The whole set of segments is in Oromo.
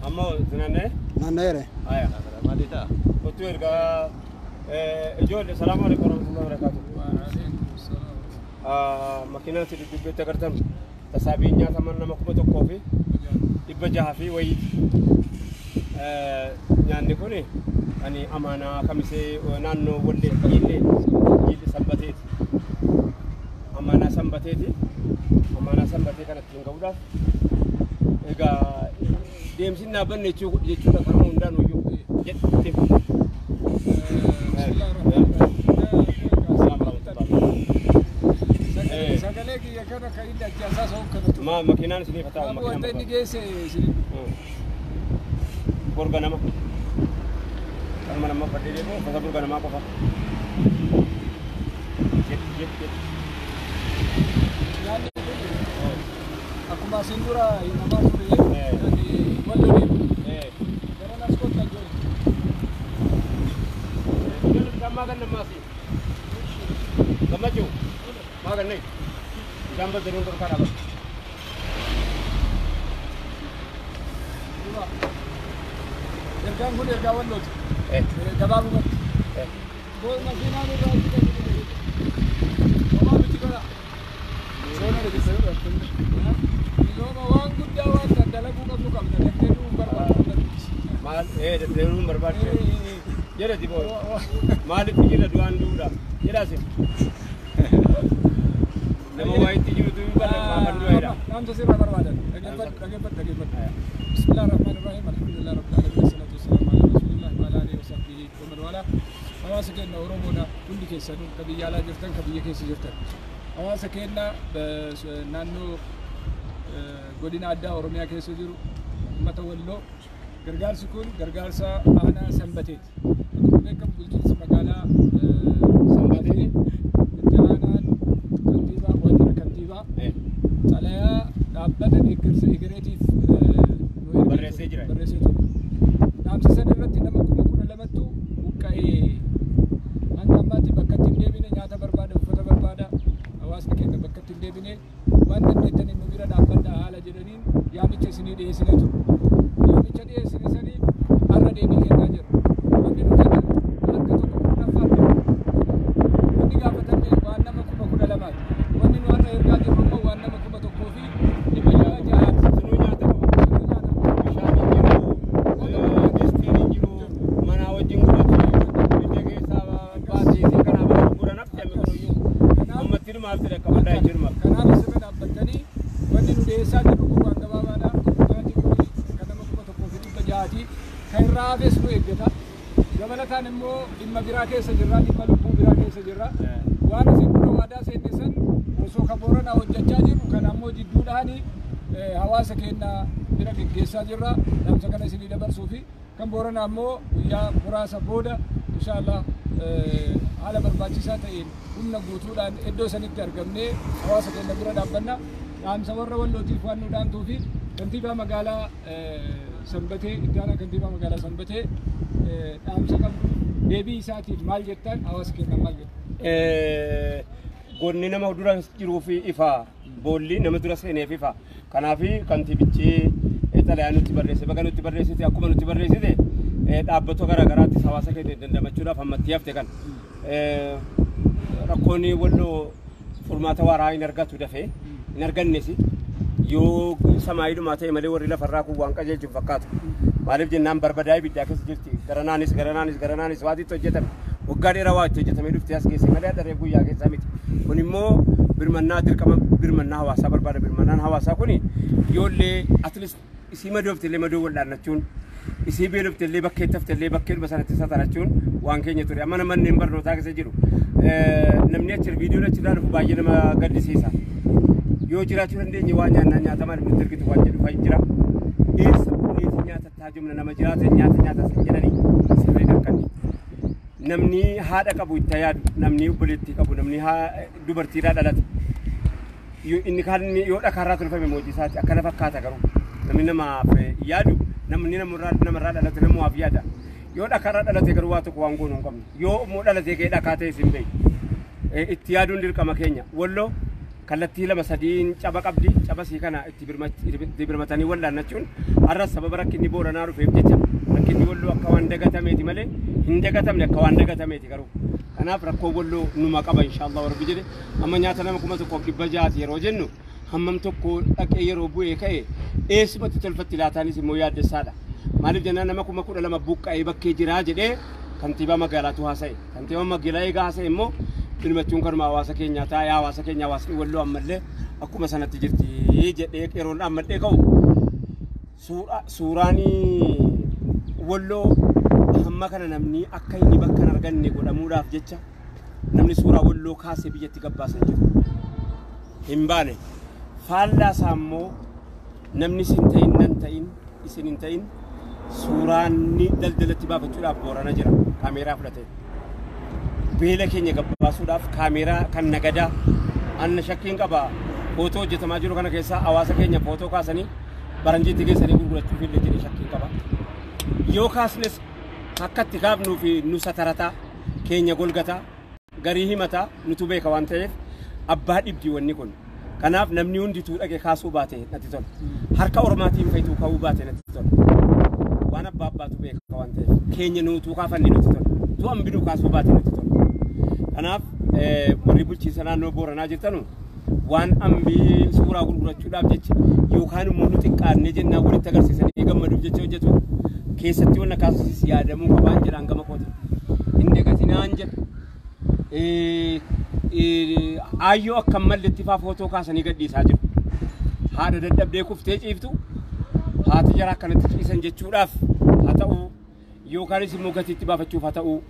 Ammoo sinannee? Naanna'eere. Haya. Kottu ergaa ijoollee salaamu alaikum warahmatullahi wabarakatuh. Makiinaan si dudduubbeetti agartan tasaabiin nyaataman nama 1600 fi wayiiti. Nyaanni kun ani amaanaa kamisee naannoo wallee jiillee jiilli sanbateeti. Amaanaa sanbateeti. Amaanaa sanbatee kana ittiin ga'uudhaaf egaa deemsi hin dhaabbanne jechuudha karuma hundaan iyyuu jedhu. Sagalee kiyya kana kan inni ajjaasaa so'u kanatu. Ma makiinaan isiniif haa ta'u Amma wanta makiinaan inni geesse isin Borga nama. Kanuma nama uffadhee deemu uffata borga namaa qofa. Jedh jedh jedh. Nyaanni kun akkuma asiin dura himamaa ture ani walloo deemu. Gara nas kottaa ijoollee. Ijoollee bishaan maa ganna maasii? Gammachuu? Maa gannee? Bishaan baddaluun dhorkaa dhaabata. Duuba. Ergaan kun ergaa wallooti. Gabaabumatti. Makiinaan irraa hojjetame. Homaa miti godha. Misooma waan guddaa waan kan dalaguu qabnu qabna. Daftee du'uun barbaadu. Maal deddeebiin barbaachise. Jedha diboo. Maaliif jira du'aan du'uudhaaf? Jedha asin. Nama waa itti jirutu hin barre kan du'eedha. Dhaamsa sirraa barbaadan. Dhaggeeffadhu dhaggeeffadhu dhaggeeffadhu. Bismillah ar-Rahmaan ar-Rahiim. Alhamdulillah rabbil alamin. Wassalatu wassalamu ala rasulillah wa ala alihi wa sahbihi wa man wala. Hawaasa keenya Oromoodha hundi keessanuu ka biyya alaa jirtan ka biyya keessa jirtan. Hawaasa keenya naannoo godina addaa Oromiyaa keessa jiru uummata Walloo gargaarsi kun gargaarsa aanaa Sanbateeti. Akkuma beekamu bulchiinsi magaalaa Sanbatee itti aanaan kantiibaa waajjira kantiibaa xalayaa dhaabbata deeggarsa egereetiif nu ergee Barreessee jira. Barreessee ture. Dhaamsa sana irratti nama 12,000tu buqqa'ee hanga ammaatti bakka itti hin deebine nyaata barbaada uffata barbaada hawaasni keenya bakka itti hin deebine waan dandeettaniin nu bira dhaabbadhaa haala jedhaniin yaamicha isinii dhiyeessine ture. Yaamicha dhiyeessine saniif har'a deebii kennaa jirra. Wanni nu kennan harka tokko kurnaffaa ta'u. Wanni gaafatame waan nama 12,000ti. Wanni nu har'a ergaa jirru immoo waan nama 1600ti. Sinuu nyaata qaba. Sinuu nyaata qaba. Bishaan hin jiru, distiin hin jiru, manaa wajjin gubatu, biyya keessaa baasii isin kanaa bara gurgura nafti amma kun iyyuu. Ammatti dhumaaf jedhe akka baddaa jechuudha. Kanaaf asirra dhaabbattanii wanni nu dhiyeessaa jirru kun waan gabaabaadha. Nyaati kun kan nama 1600ti. Kan irraa hafes nu eeggata. Dabalataan immoo dhimma biraa keessa jirra, dhimma lubbuu biraa keessa jirra. Waan isin dura waadaa seenne san osoo ka Booranaa hojjechaa jirru kan ammoo jidduudhaan hawaasa keenya bira geggeessaa jirra. Dhaamsa kana isinii dabarsuu fi kan Booranaa ammoo guyyaa muraasa booda inshaallah haala barbaachisaa ta'een humna guutuudhaan iddoo sanitti argamnee hawaasa keenya bira dhaabbanna. Dhaamsa warra Wallootiif waan nu dhaamtuu fi kantiibaa magaalaa Sanbatee itti aanaa kantiibaa magaalaa Sanbatee dhaamsa qabdu deebii isaatiif maal jettan hawaasa keenya maal jettan? Gonni nama dura jiruu fi ifa boolli nama dura seeneef ifa. Kanaaf kantiibichi xalayaa nutti barreesse baga nutti barreessite akkuma nutti barreessite dhaabbata garaa garaattis hawaasa keenya dandamachuudhaaf ammatti hafte kan. Rakkoon Walloo furmaata waaraa hin argatu dafee hin argannes yoo samaayiidhumaa ta'e malee warri lafarraa kun waan qajeelchu hin fakkaatu. Maaliif jennaan barbadaa ibiddaa keessa jirti. Garanaanis garanaanis garanaanis waati itti hojjetame. Waggaa dheeraa waa itti hojjetamee dhufte as geesse malee dharee guyyaa keessaa miti. Kun immoo birmannaa dirqama birmannaa hawaasaa barbaada. Birmannaan hawaasaa kun yoollee at least isii madoofte illee madoo wal'aannachuun isii beelofte illee bakkee tafte illee bakkee dhuma sanatti satarachuun waan keenya ture. Amma manneen barnootaa keessa jiru. Namni achi viidiyoon achirraa dhufu baay'ee nama gaddisiisa. Yoo jiraachuu dandeenye waan nyaannaa nyaata maaliif nutti ergitu waan jedhu fa'i jira. Eessa bulleetii nyaata taajumna nama jiraatan nyaata nyaata sin jedhanii sirriidha akkanni. Namni haadha qabu itti yaadu, namni obboleettii qabu, namni dubartiirraa dhalate. Inni kaan yoo dhakaarraa tolfame hojii isaati akkana fakkaata garuu namni namaaf yaadu namni namarraa dhalate namumaaf yaada. Yoo dhakaarraa dhalate garuu waa tokko waan goonu hin qabnu. Yoo immoo dhalatee ka'ee dhakaa ta'e sin beeku. Itti yaaduun dirqama keenya. Walloo kallattii lama sadiin caba qabdi. Caba sii kana itti birmatanii wal'aannachuun Har'as sababa rakkinni Booranaa dhufeef jecha rakkinni Walloo akka waan dagatameeti malee hin dagatamne, akka waan dagatameeti garuu. Kanaaf rakkoo Walloo numa qaba, inshaallah Rabbi jedhe. Amma nyaata nama 1600ti yeroo jennu, hammam tokko dhaqee yeroo bu'ee ka'e eessumatti tolfatti laataanis immoo yaaddessaadha. Maaliif jennaan, nama 12,000 buqqa'ee bakkee jiraa jedhee kantiibaa magaalaatu haasa'e. Kantiibaa magaalaa eegaa haasa'e immoo filmachuun kanuma hawaasa keenyaa taa'ee, hawaasa keenya, hawaasni Walloo ammallee akkuma sanatti jirti jedhee yeroon dhaammadhee ka'u, suuraan Walloo hamma kana namni akka inni bakka hin arganne godhamuudhaaf jecha namni suuraa Walloo kaasee biyyatti gabbaasan jiru. Hin baane. Faallaa isaa immoo namni isin ta'in nan ta'in isin hin ta'in suuraan daldalatti baafachuudhaaf Boorana jira kaameeraa fudhatee. Beela keenya gabbaasuudhaaf kaameeraa kan nagadaa anna shakkiin qaba, footoo hojjetamaa jiru kana keessaa hawaasa keenya footoo kaasanii baranjiitti geessanii gurgurachuuf illee jedhee shakkiin qaba. Yoo kaasnes akka itti kaafnuu fi nu satarataa keenya golgataa garii himataa nutu beeka waan ta'eef abbaa dhibdi wanni kun. Kanaaf namni hundituu dhaqee kaasuu baate natti tola. Harka ormaatiin fayituu ka'uu baate natti tola. Waan abbaa abbaatu beeka waan ta'eef keenya nuutuu kaafanne nutti tola. Tu hambinuu kaasuu baate nutti tola. Kanaaf warri bulchiinsa naannoo Booranaa jirtanu, waan ambii suuraa gurgurachuudhaaf jecha yookaan immoo nu xiqqaannee jennaan walitti agarsiisanii gammaduuf jecha hojjetu keessatti wanna kaasusis yaadamuu qabaan jedhaan gama kooti. Hin dagatinaan jedha. Aayyoo akka hin malletti faa footoo kaasanii gadhiisaa jiru. Haadha dadhabdee kuftee ciiftu haati jara akkanatti ciisan jechuudhaaf haa ta'u, yookaanis immoo gatiitti baafachuuf haa ta'u,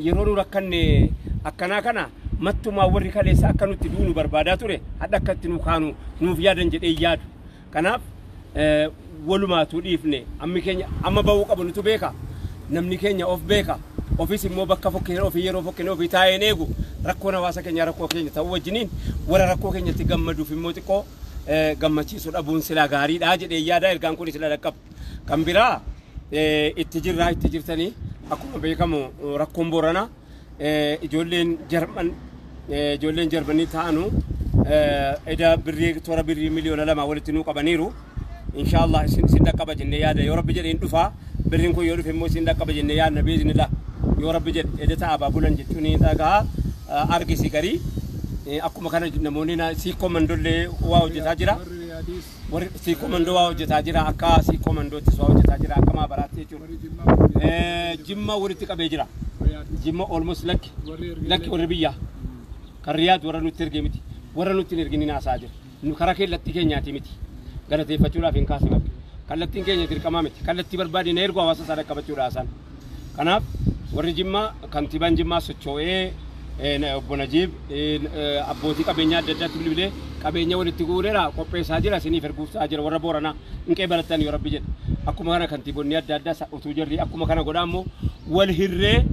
yeroo nu rakkanne akkanaa kana mattumaa warri kaleessa akka nutti duunu barbaadaa ture hadha akka itti nu kaanu nuuf yaadan jedhee yaadu. Kanaaf walumaatuu dhiifne, ammi keenya amma ba'uu qabu nutu beeka. Namni keenya of beeka. Ofis immoo bakka fokkee ofii yeroo fokkee ofii taa'een eegu rakkoon hawaasa keenyaa rakkoo keenya ta'uu wajjiniin warra rakkoo keenyatti gammaduuf immoo xiqqoo gammachiisuu dhabuun silaa gaariidha jedhee yaada, ergaan kun sila dhaqqabu. Kan biraa itti jirraa itti jirtanii, akkuma beekamu rakkoon Booranaa ijoolleen Jarmanii ta'anu eda birrii toora birrii 2 miliyoona walitti nuu qabaniiru. Inshaallah isin dhaqqaba jennee yaada, yoo Rabbi jedhe hin dhufaa birriin kun, yoo dhufe immoo isin dhaqqaba jennee yaadna biiznillah, yoo Rabbi jedhe. Eda ta'a baabulan jechuun ni dhaga'a argisi garii akkuma kana namoonni Siikoo Mandollee waa hojjetaa jira. Warri Riyaadiis. Warri Siikoo Mandoo waa hojjetaa jira, akka Siikoo Mandoottis waa hojjetaa jira akka maabaraatti jechuudha. Warri Jimmaa. Jimma walitti qabee jira. Riyaad. Jimma almost lakki. Warri ergee. Lakki, warri biyyaa. Kan Riyaad warra nutti ergee miti. Warra nutti hin ergin haasaa jira. Nu karaa kallattii keenyaati miti. Galateeffachuudhaaf hin kaase malee. Kallattiin keenya dirqamaa miti. Kallattii barbaade na ergu hawaasa isaa dhaqqabachuudha haasaan. Kanaaf warri Jimmaa, kantiibaan Jimmaa socho'ee, obbo Najiib abbootii qabeenyaa adda addaatti bilbilee qabeenya walitti guureera, qopheessaa jira, isiniif erguufsaa jira, warra Booranaa hin qeebalattan yoo Rabbi jedhe. Akkuma kana kantiibonni adda addaa utuu jarri akkuma kana godhaa immoo wal hirree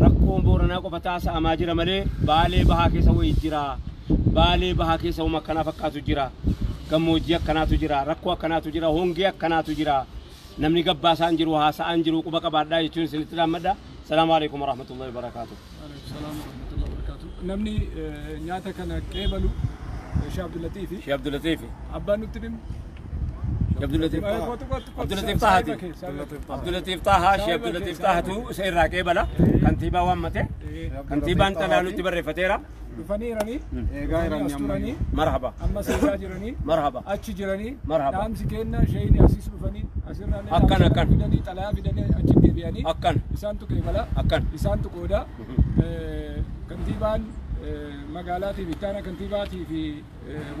rakkoon Booranaa qofa taasa'amaa jira malee Baalee Bahaa keessa wayii jira. Baalee Bahaa keessa uuma akkanaa fakkaatu jira. Gammoojjii akkanaatu jira. Rakkoo akkanaatu jira. Hongee akkanaatu jira. Namni gabbaasaan jiru haasa'aan jiru quba qabaadhaa jechuun isinitti dhaammadha. Salaamu alaikum warahmatullahi wabarakaatuh. Alaikum salaam warahmatullahi wabarakatuh. Namni nyaata kana qeebalu Sheekh Abdullatiifi. Sheekh Abdullatiif. Abbaan nutti dhimma. Sheekh Abdullatiif. Kootu, kootu, kootu. Abdullatiif Tahaati. Abdullatiif Tahaa, Sheekh Abdullatiif Tahatu isa irraa qeebala. Kantiibaa waammate. Kantiibaan xalaa nutti barreeffateera. Dhufaniiranii. Eegaa jiranii. As turanii. Marhaba. Amma seensaa jiranii. Marhaba. Achi jiranii. Marhaba. Dhaamsi kenna sheeyini asiis dhufanii. Asirraa Akkan, akkan. fidanii, xalayaa fidanii achi deebi'anii. Akkan. Isaantu qeebala. Akkan. Isaantu qooda. Kantiibaan magaalaatii fi ittaana kantiibaatii fi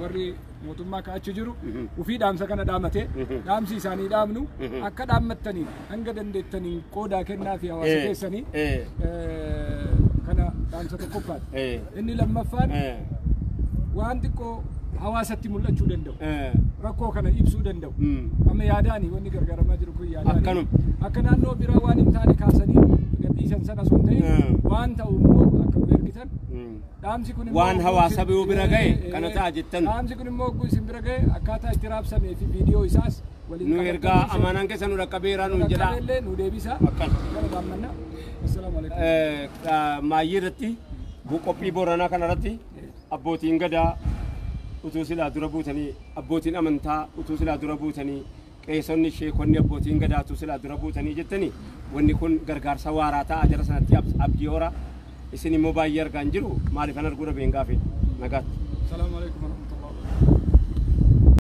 warri mootummaa ka achi jiru ufii dhaamsa kana dhaamate, dhaamsi isaanii dhaamnu akka dhaammattaniin hanga dandeettaniin qoodaa kennaa fi hawaasa keessanii kana dhaamsa tokkoffaati. Inni lammaffaan waan xiqqoo hawaasatti mul'achuu danda'u. Rakkoo kana ibsuu danda'u. Amma yaadaani wanni gargaaramaa jiru kun yaadaani. Akkanum. Akka naannoo biraa waan hin taane kaasanii gadhiisan sana sun ta'e, waan ta'u immoo akka nu ergitan. Dhaamsi kun immoo Waan hawaasa biroo bira ga'e kana ta'a jettan. Dhaamsi kun immoo hogguu isin bira ga'e akkaataa itti raabsamee fi viidiyoo isaas waliin Nu qabatanii ergaa amaanaan keessa nu dhaqqabeeraa nuun jedhaa. Dhaqqabeellee nu deebisa. Akkan. Kana dhaammanna. Assalaamu alaikum. Maayyii irratti qophii Booranaa kana irratti abbootiin gadaa utuu silaa dura buutanii, abbootiin amantaa utuu silaa dura buutanii. Qeesonni, sheekonni, abbootiin gadaatu silaa dura buutanii jettanii wanni kun gargaarsa waaraa ta'a, jara sanatti abdii hora. Isin immoo baay'ee argaa hin jiru, maaliifan arguu dhabeen gaafii nagaatti. Salaamu alaikum warahmatullahi wabarakatuh.